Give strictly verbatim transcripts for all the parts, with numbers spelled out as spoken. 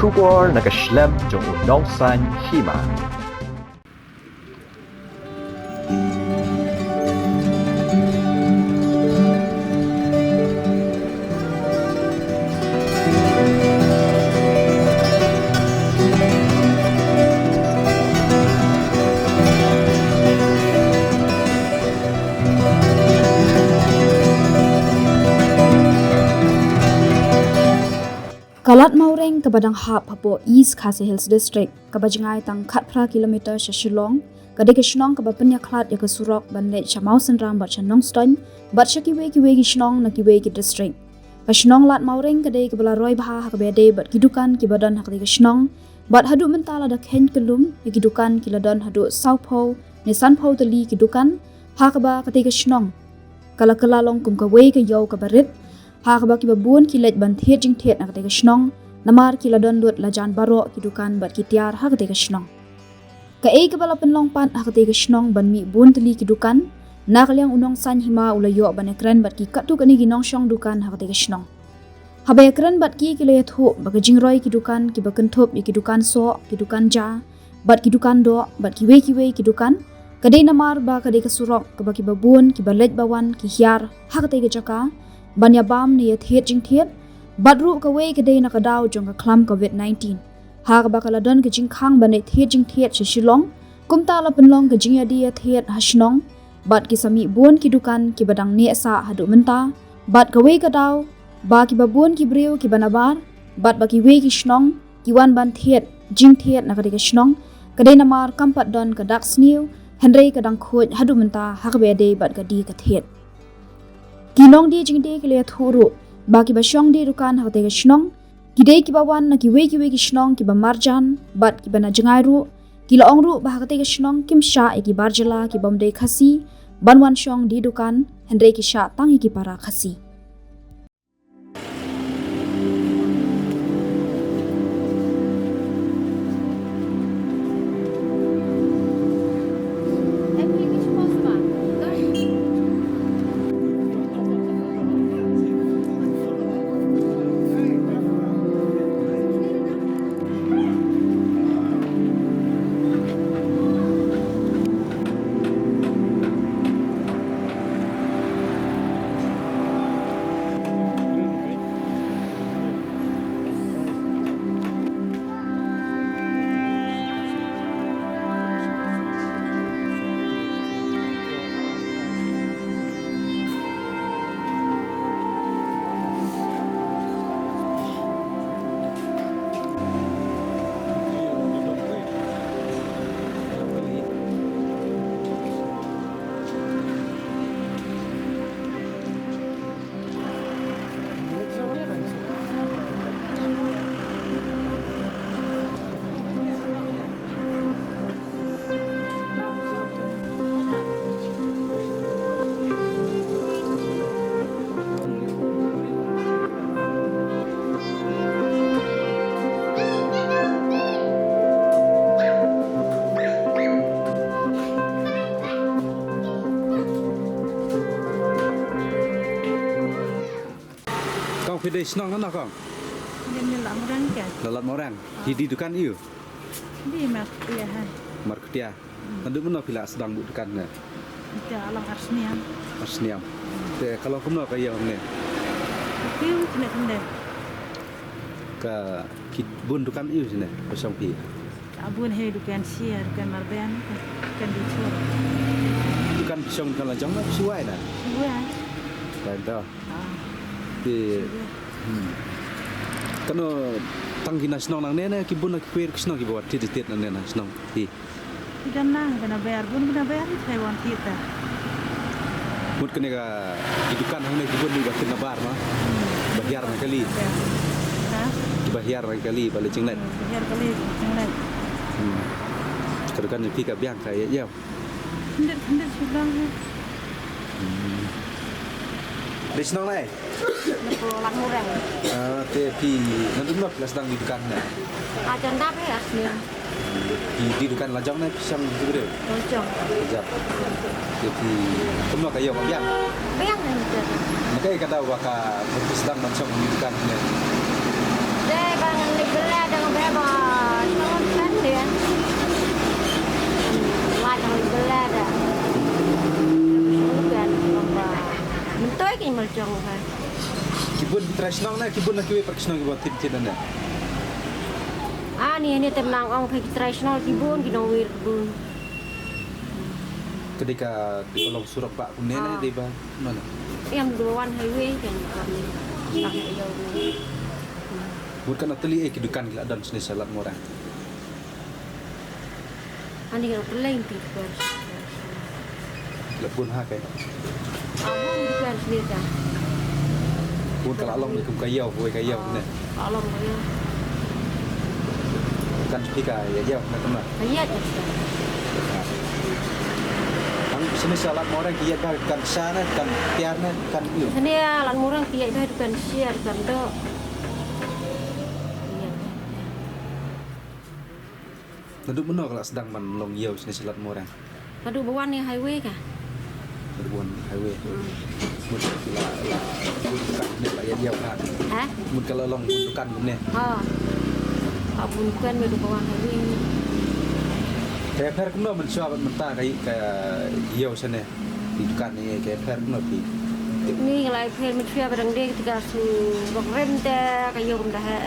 Khubor na ka shlem jong u nongsan hima. Ka Lad Mawreng kaba dang hap hapoh East Khasi Hills District, kaba jngai tang khatphra kilometer sha Shillong, ka dei ka shnong kaba pynïakhlad ïa ka surok ban leit sha Mawsynram bad sha Nongstoiñ, bad sha kiwei kiwei ki shnong na kiwei ki district. Ka shnong Lad Mawreng ka dei kaba la roi bha ha kaba ïadei bad ki dukan kiba don ha katei ka shnong, bad haduh mynta lada kheiñ kyllum ïa ki dukan ki la don haduh sawphew ne sanphew tylli ki dukan, ha kaba katei ka shnong ka la kylla long kum kawei ka ïew kaba rit, ha kaba kiba bun ki leit ban thied jingthied na katei ka shnong, namar ki la don lut la jan baroh ki dukan bad ki tiar ha katei ka shnong. Kaei kaba la pynlong pat ha katei ka shnong ban mih bun tylli ki dukan, na ka liang u nongsan hima u la ïoh ban ïakren bad ki katto katne ki nongshong dukan ha katei ka shnong. Haba ïakren bad ki, ki la ïathuh ba ka jingroi ki dukan kiba kynthup ïa ki dukan soh, ki dukan ja, bad ki dukan doh, bad kiwei kiwei ki dukan, ka dei namar ba ka dei ka surok kaba kiba bun kiba leit ba wan ki hiar ha katei ka jaka ban ïabam ne ïathied jingthied, bad ruh kawei ka dei na ka daw jong ka khlam covid nineteen, ha kaba ka la don ka jingkhang ban leit thied jingthied sha Shillong. Kumta la pynlong ka jingïadie ïathied ha shnong, bad ki sa mih bun ki dukan kiba dang neh sah haduh mynta, bad kawei ka daw ba kiba bun ki briew kiba nabar bad ba kiwei ki shnong ki wan ban thied jingthied na katei ka shnong, ka dei namar kam pat don ka dak sniew, hynrei ka dang khuid haduh mynta ha kaba ïadei bad ka die ka thied. Ki nongdie jingdie ki la ïathuh ruh ba kiba shong die dukan ha katei ka shnong ki dei kiba wan na kiwei kiwei ki shnong kiba marjan bad kiba na jngai ruh. Ki la ong ruh ba ha katei ka shnong kim shah ïa ki bar jylla kibym dei Khasi ban wan shong die dukan, hynrei ki shah tang ïa ki para Khasi. Kong, phi dei shnong na kong? Dei na Lad Mawreng ke. Na Lad Mawreng. Phi die dukan aiu? Dei Markhutia ha. Markhutia. Naduh mynno phi la sdang buh dukan ne? Ita long ar sniam. Ar sniam. Te ka long kumno ka ïew ne? Tiu kine kinde. Ka ki bun dukan aiu sine ba shong phi? Ka bun hi dukan sia, dukan marben, dukan bichur. Dukan shong dukan la jong na shuwa na? Shuwa. Lain to. Ah. Te, hmm. Kano tang ki na shnong nangne ne ki bun na ki kwer ki shnong kiba wat thied thied nangne na shnong phi? Ki dang na, ki na ber, bun ki na ber, ki wan thied ta. Mut kane ka, ki dukan hangne ki bun kiba thied na bar ma. Ba hiar na kali. Ha? Kiba hiar na kali, ba leit jingleit. Ba hiar kali, jingleit. Hmm. Ka dukan jong phi ka biang ka ïa ïa. Khyndiat, khyndiat shu biang hi. Hmm. Dei shnong nai? Naduh Lad Mawreng. Ah, te phi naduh mynno phi la sdang die dukan ne? Ah, jan dap hi ar snem. Phi die dukan la jong ne phi shong briew? La jong. La jong. Te phi kumno ka ïew ka biang? Biang hi te. Nakai ka daw ba ka phi sdang ban shong die dukan ne? Dei ba ngan leit bela dang ba Trai shnong ne ki bun na kiwei pat ki shnong kiba thied thied ne. Ani, ani te nang ong phi ki trai shnong ki bun, ki nongwei ki bun. Ka dei ka, dei ka long surok ba kumne ne, dei ba mano? Em, dei ba wan highway kan, kan. Mut ka na tylli ei ki dukan ki la don shane sha Lad Moreng? Ani ka na tylli ti dukan. La bun ha kai. Ah, bun dukan shane ta. Bun ka la long kum ka ïew, wei ka ïew ne. Ka long ka ïew. Kan phi ka ïew ne kumno? Ka ïew. Ang shane sha Lad Moreng ki ïew ba kan sha ne, kan tiar ne, kan ïew. Shane Lad Moreng ki ïew ba kan sha, kan doh. Naduh mynno ka la sdang ban long ïew shane sha Lad Moreng? Naduh ba wan ïa highway ka. Naduh ba wan highway. Hmm. Mut ki la, la, mut ka ne la ïa ïew ka. Ha? Mut ka la long bun dukan ne. Ha. Ka bun dukan naduh ba wan highway. Ka pher kumno mynshuwa bad mynta ka, ka ïew shane? Ki dukan ne ka pher kumno phi? Ni ka la pher mynshuwa ba dang dei ka surok rem te ka ïew kumta ha.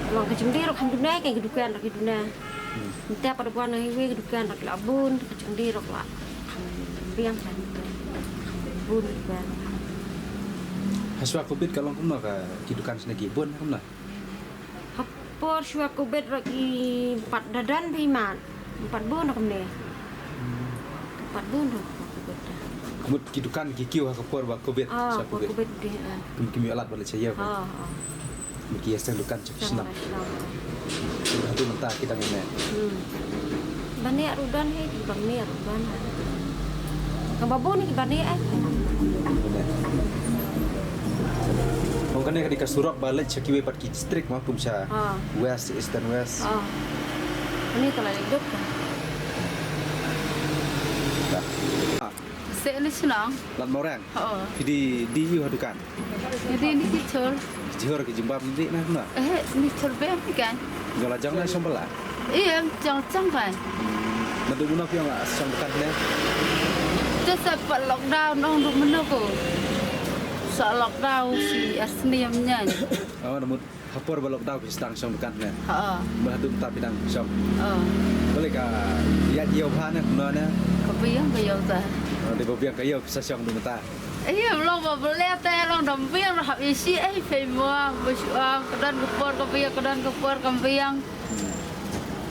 Long ka jingdie ruh kam duna ka dukan ruh ki duna. Hmm. Mynta pat da wan highway ka dukan ruh la bun, ka jingdie ruh la biang ka bun dukan. Hashwa Covid ka long kumno ka ki dukan shane ki bun kumno? Ha por shuwa Covid ruh ki pat da don phi mat. Pat bun ruh kumne. Hmm. Pat bun ruh Covid. Mut ki dukan ki kiew ha ka por ba Covid, ah, sha Covid. Covid dei, ah. Kim, kim ïoh lad ban leit sha ïew. Ah, ah. Mut ki ïa seng dukan sha ki shnong. Haduh mynta ki dang ïa ne. Hmm. Ban ïa ruh don hi, ban ïa ruh don. Ka ba bun ki ban ïa ai. Ong kane ka dei ka surok ba leit sha kiwei pat ki district ma, kum sha West, Eastern West. Ah. Kane ka la leit duk. Sa. Sa ni shnong. Lad Moreng. Oh. Phi dei, dei ïa u ha dukan. Dei ni ki chor. Ki chor ki jingbam ni na na. Eh, ni chor bem ni kan. Jong la jong na shong bala. Ïa, jong jong kan. Naduh mynno phi ong la shong dukan ne? Te sa pat lockdown ong naduh mynno ko. Sa lockdown shi ar snem nyan. Oh, naduh ha por ba lockdown phi sdang shong dukan ne? Ha. Ba haduh mynta phi dang shong. Ha. Balei ka ïa ïew bha ne kumno ne? Ka biang ka ïew ta. Oh, dei ba biang ka ïew phi sa shong haduh mynta. Ïa, long ba bele te long dang biang hap isi ei phi mo ba shu am ka don ka por ka biang, ka don ka por ka biang.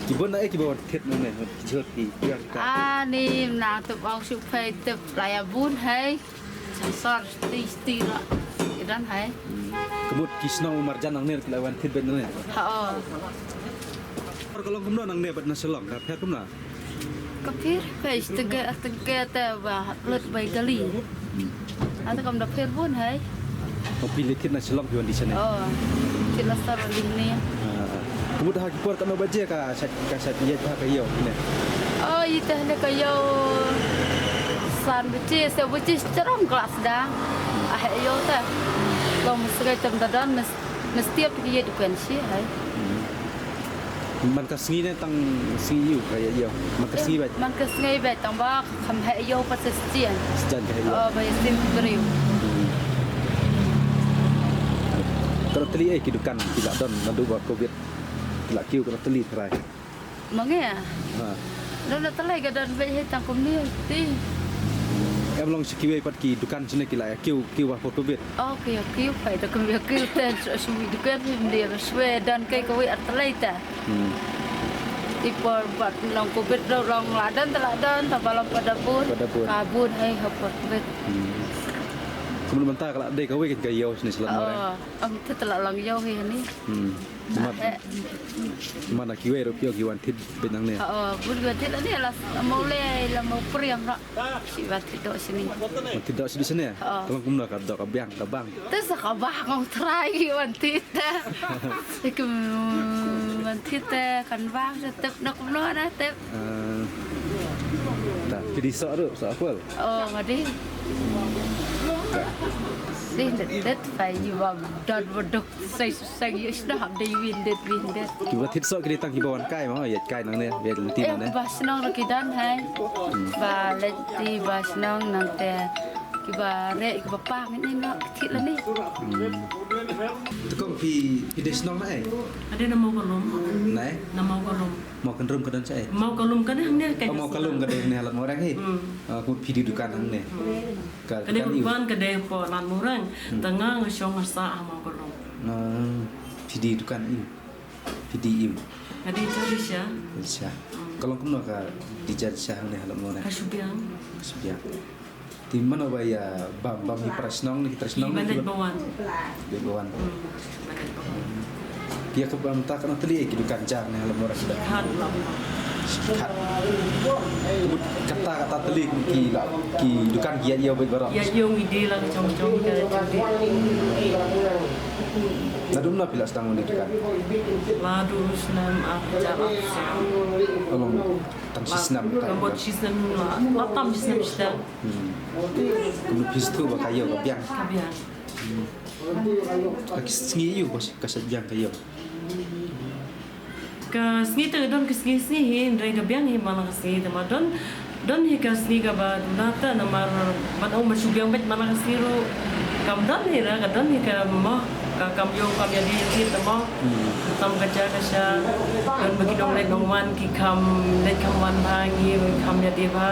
Ki bun na ei kiba wan thied ne, ki jot ki biang ka. Ah, ni na tu bang shu phi tu la ïa bun hei. Sor sti sti la. Ki don hei. Ka mut ki shnong marjan nangne ki la wan thied beit nangne. Ha, oh. Ka long kumno nangne bad na Shillong, ka pher kumno? Ka pher, pher tege, tege te ba lut bai kali. Ata kam da pher bun hei. Ko phi leit thied na Shillong phi wan die shane? Oh. Thied la sar wan die ne. Ah. Ka mut ha ki por katno baje ka shait, ka shait ïaid bha ka ïew ne? Oh, ïa te ne ka ïew san baje, saw baje sha rong ka la sdang. Ah, heh ïew te. Long mesti ka item da don, mes-, mesti ap ki ïa dukan shi hei. Hmm. Man ka sngi ne tang sngi ïew ka ïa ïew. Man ka sngi beit. Man ka sngi beit tang ba kham heh ïew pat sa sdien. Sdien ka heh ïew. Oh, ba ïa sdien briew. Hmm. Ka la tylli ei ki dukan ki la don naduh ba Covid. Ki la kiew ka la tylli trai. Ma ngi. Ha. Don la tylli ka don beit hei tang kumne ti. Em long shi kiwei pat ki dukan shane ki la ïa kiew, kiew ha por Covid. Oh, kiew, kiew, phi da kum ïa kiew te, shu, shu dukan phi mdie ba shwe don kai kawei ar tylli te. Hmm. Ti por bad long Covid ruh long la don te la don, te ba long pat da bun. Pat da bun. Ka bun hei ha por Covid. Hmm. Kumno mynta ka la dei kawei ka ïew shane sha Lad Moreng. Oh, am te te la long ïew hei ni. Hmm. Mat. Eh. Mana kiwei ruh phi ong ki wan thied beit nangne. Oh, bun wan thied nangne la mo le la mo priang ruh. Shi wan thied doh shini. Wan thied doh shini shini. Oh. Ka long kumno ka doh ka biang ka bang. Te sa ka bang ong trai ki wan thied te. Ki wan thied te kan bang sa tep na kumno na tep. Eh, ta, phi dei soh ruh, soh apple. Oh, nga dei. Dei ndet ndet phi ïa wa don wa duk. Sai, sai, ïa, sdang hap dei win det, win det. Kiba thied soh ki dei tang kiba wan kai mo, ïa kai nangne, ïa lynti nangne. Eh, ba shnong ruh ki don hai. Hmm. Ba lynti, ba shnong nangte. Ba re ka ba pa ngi ne na kthit la ni. Te kong phi, phi dei shnong na ei? Ade na Mawkalum. Na ei? Na Mawkalum. Mawkynrum ka don sha ei? Mawkalum ka dei hangne ka. Oh, Mawkalum ka dei hangne ha Lad Mawreng hi. Hmm. Ah, ka mut phi dei dukan hangne. Hmm. Ka dei dukan ka dei hapoh Lad Mawreng. Hmm. Te nga nga shong nga sah ha Mawkalum. Ah, phi dei dukan ïa u. Phi dei ïa u. Nga dei jar sha. Jar sha. Hmm. Ka long kumno ka dei jar sha hangne ha Lad Mawreng? Ka shu biang. Ka shu biang. Te mano ba ïa bam, bam hi para shnong ne, ki para shnong ne, ki ba wan. Ba wan. Hmm, ba wan. Ki ïa ka bam ta katno tylli ki dukan jar ne ha Lad Mawreng? Khat la. Khat. Kata, kata tylli ki la, ki dukan ki ïa ïa baroh. Ïa ïa ngi dei la jong jong ka jong dei. Naduh mynno phi la sdang wan dukan? Naduh snem ar hajar arphew saw. Ka long tang shi snem. Ka mut shi snem la, la tam shi snem shi snem. Hmm. Kumno phi sngewthuh ba ka ïew ka biang? Ka biang. Hmm. Ka sngi ïew ba ka sa biang ka ïew. Ka sngi te don ka sngi sngi hi, hynrei ka biang hi man la ka sngi te ma don, don hi ka sngi kaba duna te namar ban ong ba shu biang beit man la ka sngi ruh kam don hi ra, ka don hi ka mo, ka kam ïew kam ïadei hi te mo. Hmm. Tam ka ja ka sha, don ba ki nongleit nongwan ki kham leit kham wan bha, ngi ruh kham ïadei bha.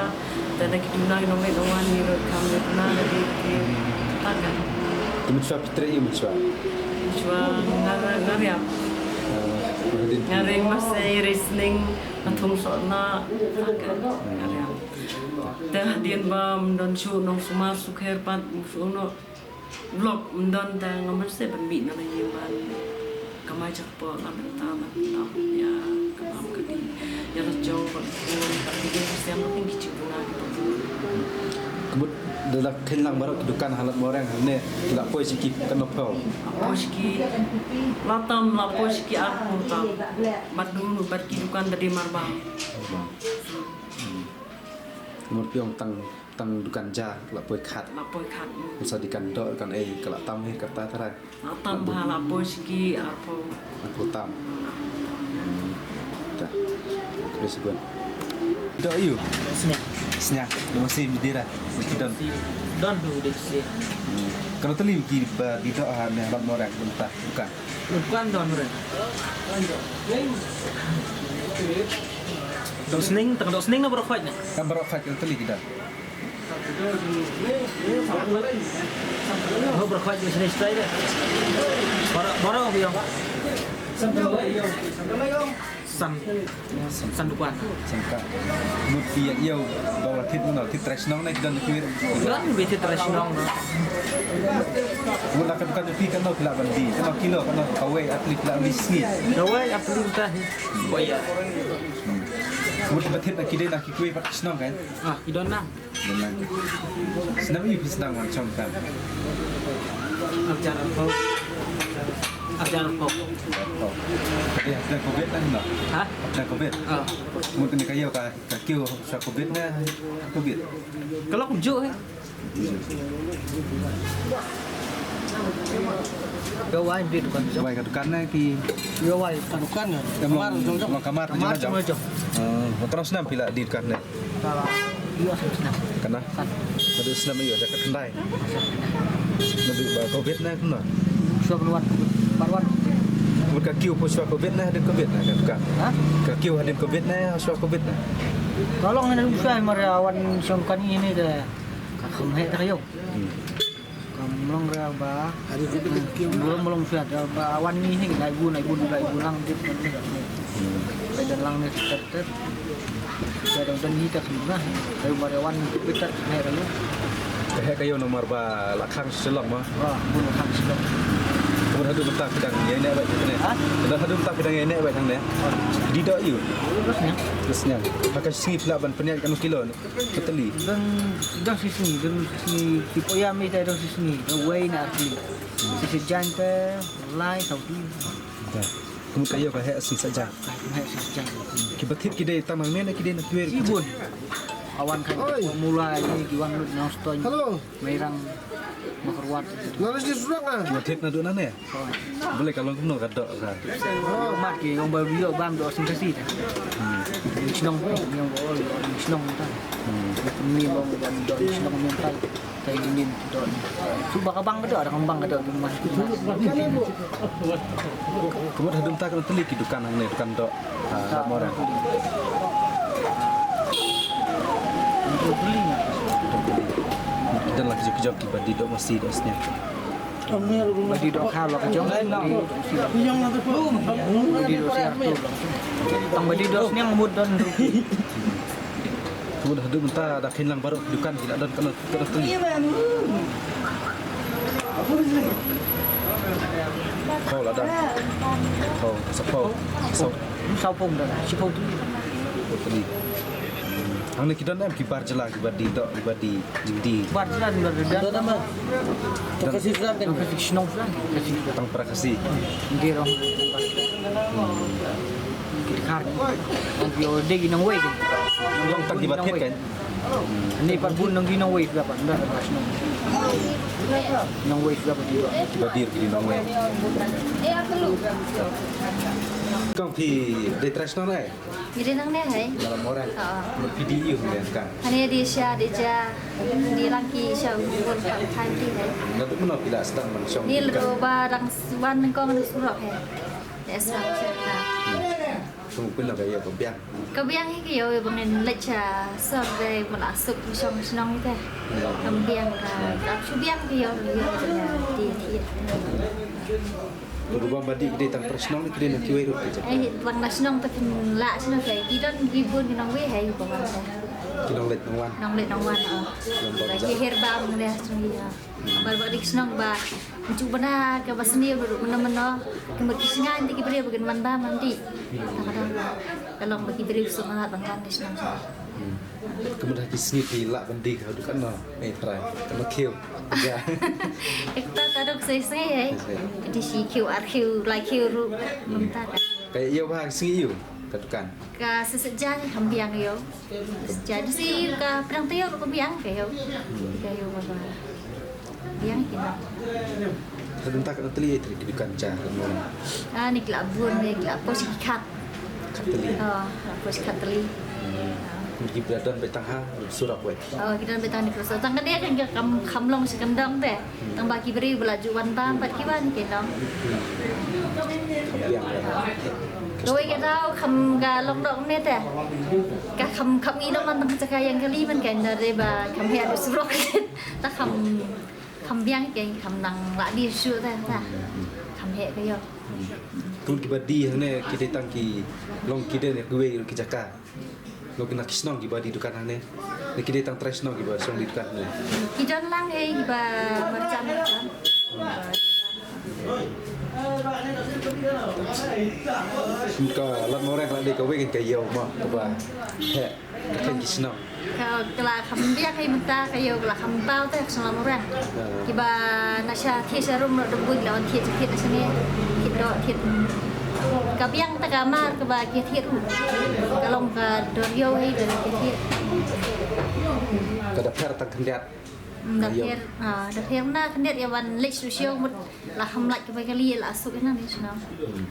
Te da ki duna ki nongleit nongwan ngi ruh kham ïa duna da ki, ki ta ka. Te mynshuwa phi trei ïa u mynshuwa? Mynshuwa nga, nga riam. Ah, nga ring. Nga ring masai, ring sning, nga thung sohna, ta ka, nga riam. Te hadien ba ym don shuh nongsumar sukher pat, shuh noh. Vlog ym don te nga mynsiem ban mih na la ïing ban kamai jakpoh na bynta ban tap ïa ka bam ka dih ïa la jong ban bun ban dih ïa ka sem na ki jingduna ki bun. Ka mut da la kheiñ lang baroh ki dukan ha Lad Mawreng hangne ki la poi sha ki katno phew? La poi sha ki la tam, la poi sha ki arphew tam. Bad dunu bad ki dukan ba dei marbam. Marbam. Hmm. Ka mut phi ong tang Tang dukan ja, la poi khat. La poi khat. Sa dukan doh, dukan ei, ka la tam hi kata tharai. La tam bha, la poi sha ki arphew. Arphew tam. Hmm. Ta. Khublei shibun. Doh ïa u? Sniang. Sniang. Ïa u masi mdira. Ki don. Don tu de si. Hmm. Katno tylli ki ba ki doh ha ne Lad Mawreng mynta dukan? Dukan don re. Doh sniang, tang doh sniang na baroh khoit ne? Kan baroh khoit katno tylli ki don? Ho, baroh khoit ni sini style deh. Baroh, baroh biang. San, san dukan. San ka. Mut ïa ïa ba wa thied mano, thied trai shnong ne don ki. Don bi thied trai shnong. Mut la ka dukan phi katno phi lah ban die, katno kilo, katno kawei ar tylli phi lah ban die sngi? Kawei ar tylli ta. Boya. Mut ba thied na ki dei na ki kwei pat ki shnong kan? Ah, ki don na. Snem aïu phi sdang wan shong dukan? Ar hajar arphew. Ar hajar arphew. Oh. Ka dei hapdeng covid ne hynno? Ha? Hapdeng covid? Ah. Mut kane ka ïew ka, ka kiew shuwa covid ne? Covid. Ka long kumjuh hi. Ka wai bit dukan. Wai ka dukan ne ki? Ïa wai ka dukan ne. Kamar jong jong. Kamar jong jong. Eh, katno snem phi la die dukan ne? Ka la ïoh snem. Katno? Kan. Naduh snem ïoh, jaka khyndai. Naduh ba covid ne kumno? Shuwa ban wan, ban wan. Mut ka kiew phi shuwa covid ne hadien covid ne ka dukan? Ha? Ka kiew hadien covid ne shuwa covid ne? Ka long ne shuwa mar wan shong dukan ine te ka kham heh te ka ïew. Hmm. Kam long re ba. Hari ko pun kiu. Long long sha da ba wan ni hi nai bu nai bu nai bu lang dip kan ni. Bai dan lang ni tet tet. Bai dan dan ni tet na. Bai ba wan ni tet ne re. Ka heh ka ïew namar ba la khang shlong ma. Ba bu la khang shlong. Kumno haduh mynta phi dang ïaineh beit ne? Ha? Haduh mynta phi dang ïaineh beit ne? Dei doh ïa u? Terus ne? Terus ne. Ha ka sngi phi lah ban pynïaid katno kilo ne? Kateli. Don, don shisngi, don shisngi, ki poya mi ta don shisngi, don wei na arteli. Shisngi jan te, lai, saudi. Ka mut ka ïew ka heh shisngi sajan. Ka heh shisngi sajan. Ki ba thied ki dei tang nangne ne ki dei na kiwei? Ki bun. Awan ka mulai ni ki wan lut na Houston. Hello. Mairang, Mawkyrwat. Lalu si surang ah. Ki ba thied naduh nangne? Balei ka long kumno ka doh ka? Mat ki ong ba ïoh bam doh shisngi kasi ta. Hmm. Shnong, shnong, shnong. Hmm. Ni bang, bang, bang, shnong, shnong. Ka ïa nin ki don. Shu ba ka bang ka doh, da ka bang ka doh ki mas. Ka mut haduh mynta ka don tylli ki dukan hangne, dukan doh. Ah, Lad Moreng. Don la ki jong ki ba dih doh masi doh sniang. Ba dih doh khaw la ka jong. Ba dih doh siar tu. Tang ba dih doh sniang mut don ruh. Ka mut haduh mynta da kheiñ lang baroh dukan ki la don ka la, ka la tylli. Phew la don. Phew, sa phew. Sa, sa phew don. Sa phew tu. Phew tylli. Hmm. Hangne ki don em ki bar jylla ki ba dih doh, ki ba dih jingdih. Bar jylla don, don. Don. Don. Khasi Shnong Shnong. Tang para Khasi. Ngi rong. Ki khar. Ngi ïoh dei ki nongwei. Long tang ki ba thied kan. Ni pat bun nong ki nongwei suda pat, nda ka shnong. Nongwei suda pat ki ba. Ki ba dih ki nongwei. Kong phi dei trai shnong ne? Ngi dei nangne hai. Lad Moreng. Ha. Mut phi dih ïu ne ka. Hangne dei sha dei ja. Ni lang ki sha bun ka thaiñ dih hai. Naduh mynno phi la sdang ban shong? Ni la dei ba dang wan nyngkong na surok hai. Dei sdang sha ka. Kum phi la ka ïa ka biang. Ka biang hi ka ïoh ba ngin leit sha sor dei ba la suk shong shnong te. Ka biang ka, ka shu biang ka ïoh, ïoh ka dih thied. Ruh ba dih ki dei tang para shnong ne ki dei na kiwei ruh ki jaka. Eh, tang na shnong te phin lah shnong te ki don ki bun ki nongwei hai ba wan te. Ki nongleit nongwan. Nongleit nongwan, oh. Nongleit nongwan. Ki her ba nongleit shnong ïa. Ba ba dei ki shnong ba Njuk bana ka ba sniew ruh mynno mynno. Ka mut ki shngain te ki briew ba kin wan ba man dih. Tang ka dang. Ka long ba ki briew sngewtynnat ban wan dih shnong. Hmm. Ka mut ha ki sngi phi lah ban dih ka haduh katno? Ei trai. Katno khiew? Ja. Ekta ta dok sei sei ei. Sei sei. Ka dei shi khiew ar khiew lai khiew ruh. Mynta ka. Ka ïoh ba ha ki sngi ïoh ka dukan. Ka sesek ja kham biang ïoh. Sesek ja dei shi ka pyrshang te ïoh ruh ka biang ka ïoh. Ka ïoh ba ba. Biang ki ba. Haduh mynta katno tylli, eh, tylli ki dukan ja ka mo. Ah, ni ki la bun, ni ki la poi shi khat. Khat tylli. Oh, la poi shi khat tylli. Hmm. Ki ba don beit tang ha surok wei. Oh, ki don beit tang ni cross. Tang ka dei ka kham, kham long shi kyndong te. Hmm. Tang ba ki briew ba la ju wan bam pat ki wan ki long. Hmm. Biang. Kawei ka daw kham ka long dok ne te. Ka kham, kham ngi dok man tang ka jaka ïeng kali man ka, nda dei ba kham heh haduh surok. Ta kham, kham biang ki, kham nang la dih shuh ta, ta. Kham heh ka ïoh. Kum ki ba dih hangne ki dei tang ki long ki dei ne kiwei ki jaka. Long ki na ki shnong ki ba dih dukan hangne. Ne ki dei tang trai shnong ki ba shong dih dukan hangne. Ki don lang ei ki ba marjan marjan. Ka Lad Moreng ka la dei kawei ka ïew mo kaba heh. Ka kham ki shnong. Ka, ka la kham biang ei mynta ka ïew ka la kham paw te ka shnong Lad Moreng. Ah. Ki ba na sha thied sha rum ruh dang bun la wan thied thied na shane. Thied doh thied. Ka biang ta ka mar kaba ki thied ruh. Ka long ka dor ïew ei da ki thied. Ka da pher tang khyndiat. Hmm, da pher, ah, da pher na khyndiat ïa wan leit shu shu mut la kham lait kaba kali la suk ïa na ni shnong. Hmm.